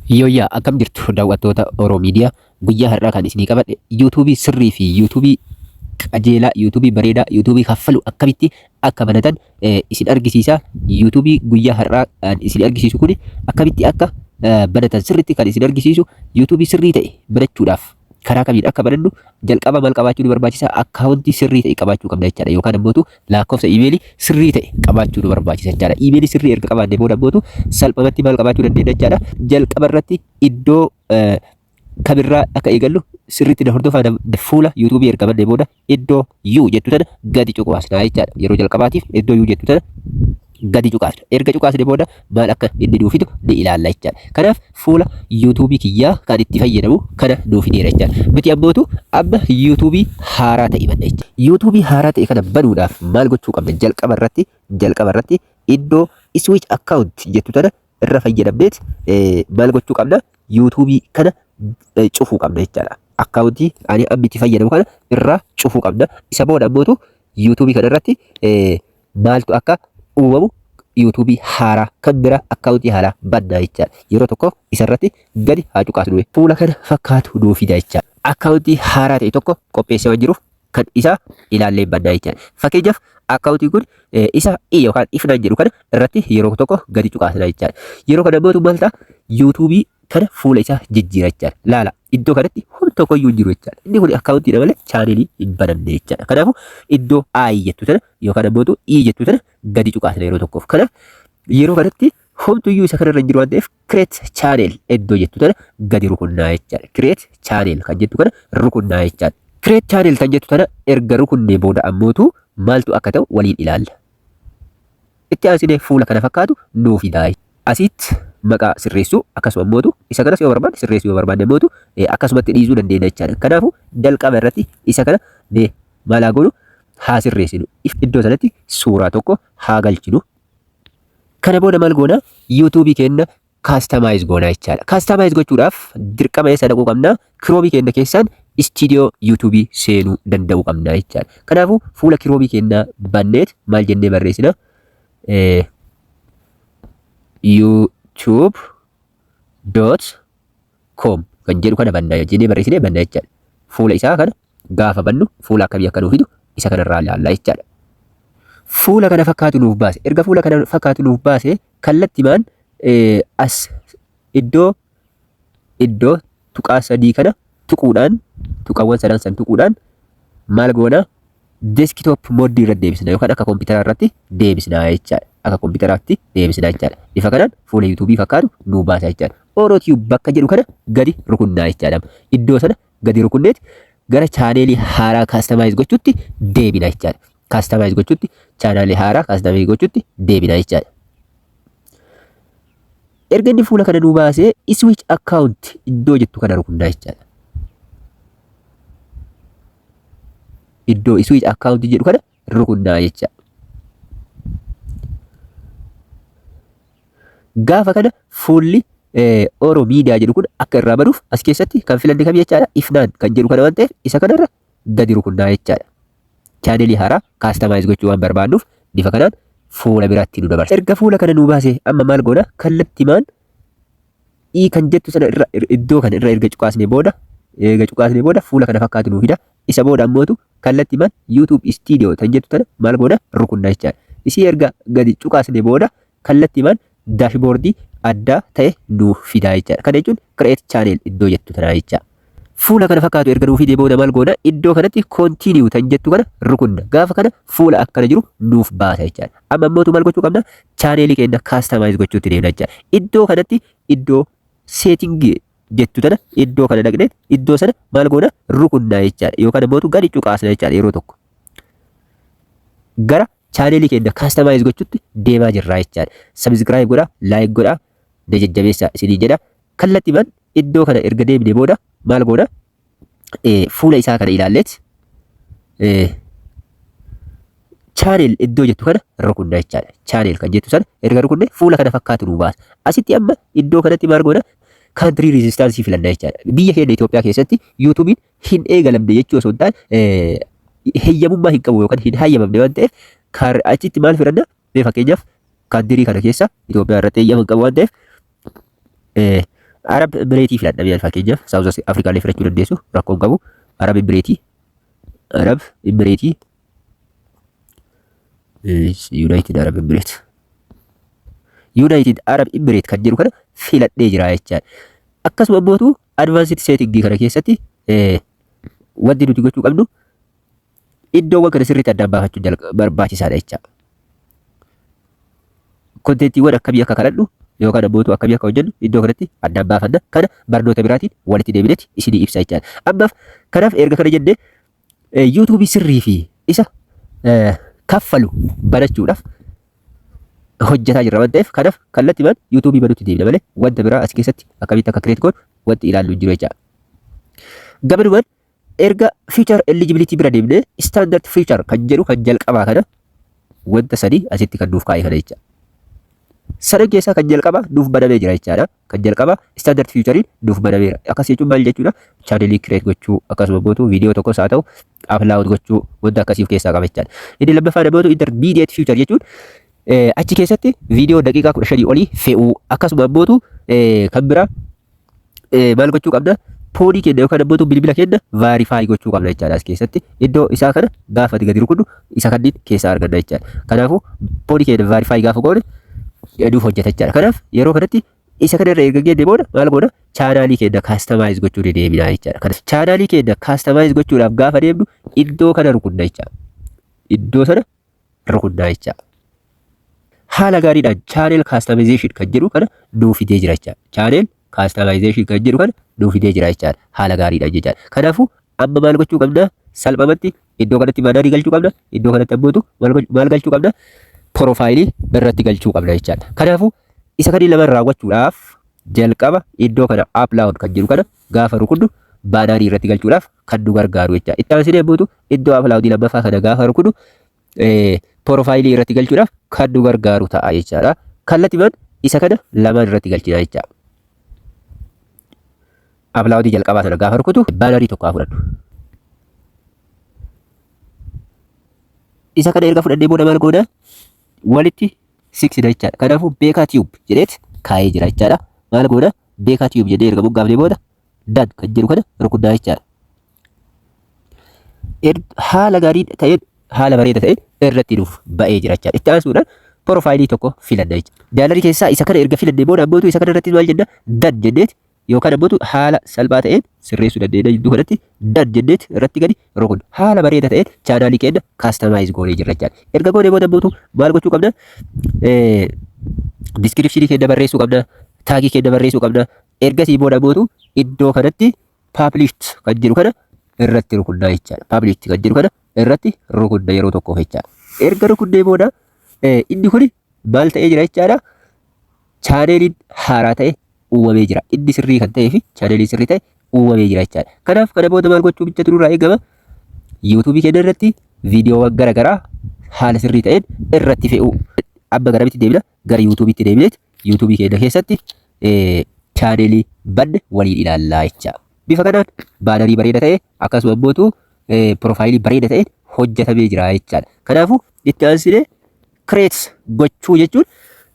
Yooyyaa akkam jirtu daawwattoota Oro Media, guyyaa har'aa kan isinii qabadhe yuutuubii sirrii fi yuutuubii qajeelaa, yuutuubii bareedaa, yuutuubii kaffalu akkamitti akka banatan isin argisiisa. Yuutuubii guyyaa har'aa kan isin argisiisu kun akkamitti akka banatan sirriitti kan isin argisiisu. Yuutuubii sirrii ta'e banachuudhaaf karaa kamiin akka banannu, jalqaba maal qabaachuu nu barbaachisa? Akkaawuntii sirrii ta'e qabaachuu qabna jechaadha. Yookaan ammootu lakkoofsa iimeelii sirrii ta'e qabaachuu nu barbaachisa jechaadha. Iimeelii sirrii erga qabaannee booda ammootu salphumatti maal qabaachuu dandeenya jechaadha. Jalqaba irratti iddoo kamirraa akka eegallu sirriitti na hordofaa. Fuula yuutuubii erga bannee booda iddoo U jettu tana gadi cuqaasna jechaadha. Yeroo jalqabaatiif iddoo U jettu tana gadi cuqaasna. Erga cuqaasne booda maal akka inni nuu fidu ni ilaalla jechaadha. Kanaaf fuula yuutuubii kiyyaa kan itti fayyadamu kana nuu fideera jechaadha. Nuti ammootu amma yuutuubii haaraa ta'e banna jechaadha. Yuutuubii haaraa ta'e kana banuudhaaf maal gochuu qabna? Jalqaba irratti iddoo switch account jettu tana irra fayyadamneet maal gochuu qabna? Yuutuubii kana cufuu qabna jechaadha. Akkaawuntii ani amma itti fayyadamu kana irraa cufuu qabna. Isa booda ammootu yuutuubii kana irratti maaltu akka uumamu, yuutuubii haaraa kan bira, akkaawuntii haaraa bannaa jechaadha. Yeroo tokko isarratti gadi haa cuqaasnu. Fuula kana fakkaatu nuu fida jechaadha. Akkaawuntii haaraa ta'e tokko qopheessee waan jiruuf kan isa ilaallee bannaa jechaadha. Fakkeenyaaf, akkaawuntiin kun isa i yookaan ifnaan jedhu kana irratti yeroo tokko gadi cuqaasna jechaadha. Yeroo kana mootu maal ta'a? Yuutuubii kana fuula isaa jijjiira jechaadha. Laala, iddoo kanatti homtuu tokko iyyuu hin jiru jechaadha. Inni kun akkaawuntiidha malee chaanelii hin banamne jechaadha. Kanaafuu iddoo I jettu tana yookaan ammoo I jettu tana gadi cuqaasna yeroo tokkoof. Kanaaf yeroo kanatti homtuyyuu isa kanarra hin jiru waan ta'eef create channel iddoo jettu tana gadi rukunnaa jechaadha. Create channel kan jettu kana rukunnaa jechaadha. Create channel kan jettu tana erga rukunnee booda ammootu maaltu akka ta'u waliin ilaalla. Itti aansinee fuula kana fakkaatu nuu fidaa. Asitti maqaa sirreessuu, akkasuma ammootu isa kanas yoo barbaanne sirreessuu, yoo barbaanne ammootu akkasumatti dhiisuu dandeenya jechaadha. Kanaafuu jalqaba irratti isa kana mee maal haa goonu? Haa sirreessinu. Iddoo sanatti suuraa tokko haa galchinu. Kana booda maal goona? Yuutuubii keenya customize goona jechaadha. Customize gochuudhaaf dirqama eessa dhaquu qabna? Kiroomii keenya keessaan istiidiyoo yuutuubii seenuu danda'uu qabna jechaadha. Kanaafuu fuula kiroomii keenyaa banneet maal jennee barreessina? youtube.com kan jedhu kana bannaa jennee barreessinee banna jechaadha. Fuula isaa kana gaafa bannu fuula akkamii akka nuuf fidu isa kanarraa ilaalla jechaadha. Fuula kana fakkaatu nuuf baase. Erga fuula kana fakkaatu nuuf baase, kallattimaan as iddoo tuqaa sadii kana tuquudhaan, tuqaawwan sadan san tuquudhaan maal goona? Desktop mode irratti deebisna yookaan akka kompiitara irratti deebisna jechaadha. Akka kompiitaraatti deebisna jechaadha. Bifa kanaan fuula yuutuubii fakkaatu nuu baasa jechaadha. OroTube bakka jedhu kana gadi rukunnaa jechaadha. Iddoo sana gadi rukunneet gara chaaneelii haaraa customize gochuutti deebina jechaadha. Customize gochuutti, chaanaalii haaraa customize gochuutti deebina jechaadha. Erga inni fuula kana nuu baasee, switch account iddoo jettu kana rukunnaa jechaadha. Iddoo switch account jedhu kana rukunnaa jecha. Gaafa kana fuulli Oro Media jedhu kun akka irraa baduuf as keessatti kan filanne kam jechaadha? Ifnaan kan jedhu kana waan ta'eef isa kanarra gadi rukunnaa jechaadha. Chaanelii haaraa customize gochuu waan barbaannuuf bifa kanaan fuula biraatti nu dabarsa. Erga fuula kana nu baase amma maal goona? Kallattimaan i kan jettu sana irra, iddoo kana irra erga cuqaasnee booda fuula kana fakkaatu nu fida. Isa booda ammootu kallattimaan YouTube Studio kan jettu tana maal goona? Rukunnaa jechaadha. Isii erga gadi cuqaasnee booda kallattimaan dashboardii addaa ta'e nuuf fidaa jechaadha. Kana jechuun create channel iddoo jettu tanaa jecha. Fuula kana fakkaatu erga nuuf fidee booda maal goona? Iddoo kanatti continue kan jettu kana rukunna. Gaafa kana fuula akkana jiru nuuf baasa jechaadha. Amma ammootu maal gochuu qabna? Chaaneelii keenya customize gochuutti deemna jechaadha. Iddoo kanatti iddoo setting jettu tana, iddoo kana dhaqnee iddoo sana maal goona? Rukunnaa jechaadha. Yookaan ammootu gadi cuqaasna jechaadha yeroo tokko. Gara chaaneelii keenya customize gochuutti deemaa jirra jechaadha. Subscribe godhaa, like godhaa, na jajjabeessaa isinii jedha. Kallattiimaan iddoo kana erga deemnee booda maal goona? Fuula isaa kana ilaalleet channel iddoo jettu kana rukunna jechaadha. Channel kan jettu sana erga rukunne fuula kana fakkaatu nu baasa. Asitti amma iddoo kanatti maal goona? Country residency filanna jechaadha. Biyya keenya Itoophiyaa keessatti yuutuubiin hin eegalamne jechuu osoo hin taane, heeyyamummaa hin qabu yookaan hin hayyamamne waan ta'eef achitti maal filanna? Mee fakkeenyaaf country kana keessa Itoophiyaa irratti heeyyama hin qabu waan ta'eef Arab Emireetii filadha mee fakkeenyaaf. South Africa illee filachuu dandeessu, rakkoon qabu. Arab Emireetii, Arab Emireetii, United Arab Emirates, United Arab Emirates kan jedhu kana filadhee jira jechaadha. Akkasuma ammootu advanced setting kana keessatti wanti nuti gochuu qabnu iddoowwan kana sirriitti addaan baafachuun barbaachisaadha jechaadha. Contentiiwwan akkamii akka kadhannu yookaan ammootu akkamii akka hojjennu iddoo kanatti addaan baafanna. Kana barnoota biraatiin walitti deebinetti isinii ibsa jechaadha. Ammaaf kanaaf erga kana jennee, YouTubeii sirrii fi isa kaffalu banachuudhaaf hojjetaa jirra waan ta'eef, kanaaf kallattiimaan YouTubeii banuutti deemna malee wanta biraa as keessatti akkamitti akka create goonu wanti ilaallu hin jiru jechaadha. Gamanumaan erga feature eligibility bira deemnee, standard feature kan jedhu kan jalqabaa kana wanta sadii asitti kan nuuf kaa'e kana jecha. Sadan keessaa kan jalqabaa nuuf banamee jira jechaadha. Kan jalqabaa standard featurein nuuf banameera. Akkas jechuun maal jechuudha? Channelii create gochuu, akkasuma mootu viidiyoo tokkos haa ta'u upload gochuu, wanta akkasii of keessaa qaba jechaadha. Inni lammaffaan immoo intermediate feature jechuun achi keessatti viidiyoo daqiiqaa 15 olii fe'uu, akkasuma ammootu kan biraa maal gochuu qabna? Phoneii keenya yookaan ammootu bilbila keenya verify gochuu qabna jechaadha. As keessatti iddoo isaa kana gaafa gadi rukunnu isa kanneen keessaa arganna jechaadha. Kanaafuu phoneii keenya verify gaafa goone nuuf hojjeta jechaadha. Kanaaf yeroo kanatti isa kana irra erga geenne booda maal goona? Channelii keenya customize gochuu ni deemina jechaadha. Kanaaf channelii keenya customize gochuudhaaf gaafa deemnu iddoo kana rukunna jechaadha. Iddoo sana rukunnaa jechaadha. Haala gaariidhaan channel customization kan jedhu kana nuu fidee jira jechaadha. Channel customization kan jedhu kana nuu fidee jira jechaadha. Haala gaariidhaan jechaadha. Kanaafuu amma maal gochuu qabna? Salphumatti iddoo kanatti bannerii galchuu qabna. Iddoo kanatti ammootu maal galchuu qabna? Profileii irratti galchuu qabna jechaadha. Kanaafuu isa kanneen lamaan raawwachuudhaaf jalqaba iddoo kana upload kan jedhu kana gaafa rukunnu bannerii irratti galchuudhaaf kan nu gargaaru jechaadha. Itti aansinee ammootu iddoo uploadii lammaffaa kana gaafa rukunnu profileii irratti galchuudhaaf kan nu gargaaru ta'a jechaadha. Kallattiimaan isa kana lamaan irratti galchina jechaadha. Uploadii jalqabaa sana gaafa rukutu bannerii tokko haa fudhannu. Isa kana erga fudhannee booda maal goona? Walitti siqsina jechaadha. Kanaafuu Beekaa Tube jedheet kaa'ee jira jechaadha. Maal goona? Beekaa Tube jedhee erga moggaafnee booda done kan jedhu kana rukunnaa jechaadha. Haala gaarii ta'een, haala bareeda ta'een irratti nuuf ba'ee jira jechaadha. Itti aansuudhaan profileii tokko filanna jechuudha. Gallery keessaa isa kana erga filannee booda ammootu isa kana irratti maal jenna? Done jenneet yookaan ammootu haala salphaa ta'een sirreessuu dandeenya, jidduu kanatti done jenneet irratti gadi rukunna. Haala bareeda ta'een channelii keenya customize goonee jirra jechaadha. Erga goonee booda ammootu maal gochuu qabna? Descriptionii keenya barreessuu qabna. Tagii keenya barreessuu qabna. Ergasii booda ammootu iddoo kanatti published kan jedhu kana irratti rukunnaa jechaadha. Published kan jedhu kana irratti rukunna yeroo tokkoof jechaadha. Erga rukunnee booda inni kun maal ta'ee jira jechaadha? Channeliin haaraa ta'e uumamee jira. Inni sirrii kan ta'ee fi channelii sirrii ta'e uumamee jira jechaadha. Kanaaf kana booda maal gochuu bichatu nurraa eegama? YouTubeii keenya irratti viidiyoowwan gara garaa haala sirrii ta'een irratti fe'uu. Amma garamitti deemna? Gara YouTubeiitti deemneet YouTubeii keenya keessatti channelii banne waliin ilaallaa jecha. Bifa kanaan bannerii bareeda ta'e, akkasuma immoo profileii bareeda ta'een hojjetamee jira jechaadha. Kanaafuu itti aansinee create gochuu jechuun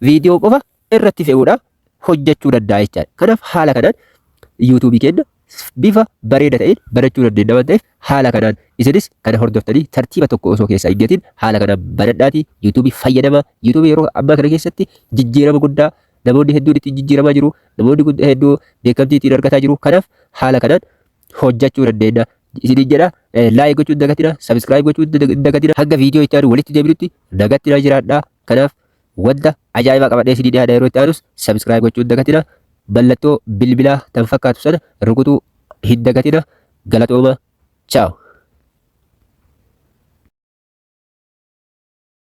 viidiyoo qofa irratti fe'uudha hojjechuu danda'a jechaadha. Kanaaf haala kanaan YouTubeii keenya bifa bareeda ta'een banachuu dandeenya waan ta'eef, haala kanaan isinis kana hordoftanii tartiiba tokko osoo keessaa hin gatin haala kanaan banadhaatii YouTubeii fayyadama. YouTubeii yeroo ammaa kana keessatti jijjiirama guddaa namoonni hedduun ittiin jijjiiramaa jiru. Namoonni hedduu beekamtii ittiin argataa jiru. Kanaaf haala kanaan hojjechuu dandeenya. Isiniin jedha, like gochuu hin dagatina, subscribe gochuu hin dagatina. Hanga viidiyoo itti aanu walitti deebinutti nagatti na jiraadhaa. Kanaaf wanta ajaa'ibaa qabadhee isinii dhiyaadha yeroo itti aanus subscribe gochuu hin dagatina. Mallattoo bilbilaa tan fakkaatu sana rukutuu hin dagatina. Galatooma. Ciao.